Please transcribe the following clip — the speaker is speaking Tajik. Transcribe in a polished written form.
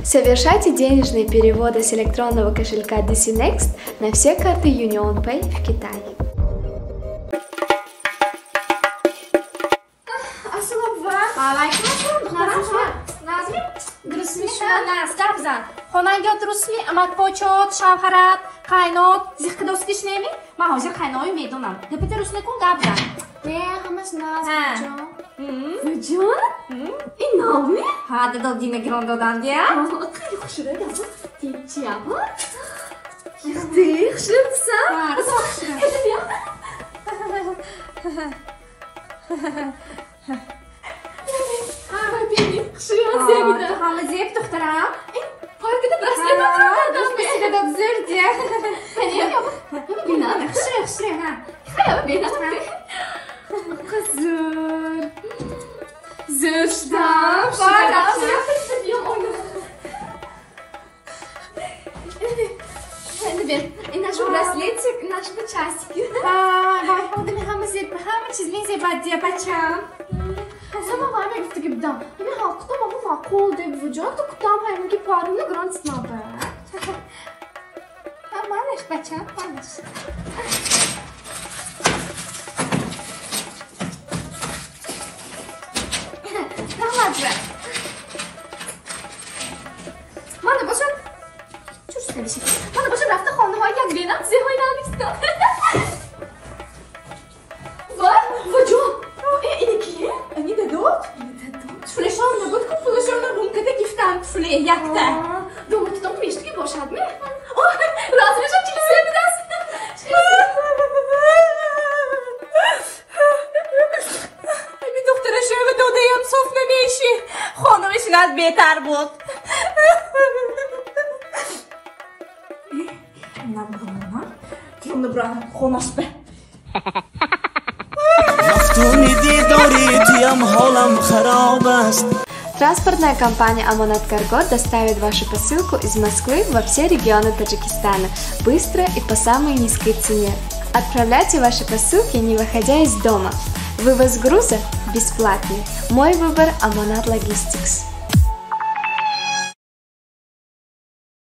Совершайте денежные переводы с электронного кошелька DC Next на все карты UnionPay в Китае. Хонанги дурустми, амакпочот, шавҳарат, қайнот, зиққидоскиш неми? Ман ҳозир қайнои медонам. Гапита рус накун, гап зан. Не, ҳамаш наз, ҷон. Ҷон? Ин навми? Ҳа, дадо дина гирон додан дия. Хеле хушрӯй аст. Тинчиама? Ихти, хушрӯй дисам? Ҳа, расо хушрӯй. Ҳа, бини, хушрӯй аст ягида. Ҳама зеб духтарам. Паркida браслет дод зӯр дия. Бинам. Хушрӯй, хушрӯй, ҳа. Хая бинам. Зӯр. Зӯр шудам. Наш браслетик, наши часики. Вай, одами ҳама зеб, ҳама чиз мезебад дия, бачам. Сама вай мегуфтаги будам. Ҳамин ҳалқутам аму маъқул деб вуҷон, ту кутам ҳаймаги паруна гран снаба. Ҳа, малеш, бачам, малеш. Раҳмат. Мана бошад, чур шудани. Мана бошад рафта хонаҳои як бенам зеҳои навистам. Вай, вуҷон. Ини кие? Ини дадод? Ини дадод. Пулашон набуд ку, пулашонро гум карда гифтам пуле якта. Доматитон мештуки бошад ме? Размершон 43 будааст. Ами духтарашова додаям соф намеши. Хонумишинад беҳтар буд. Набурона, киёнда бурана хонашба. Мафтуни дидори туям ҳолам хароб аст. Транспортная компания «Амонат Карго» доставит вашу посылку из Москвы во все регионы Таджикистана быстро и по самой низкой цене. Отправляйте ваши посылки, не выходя из дома. Вывоз груза бесплатный. Мой выбор – «Амонат Логистикс».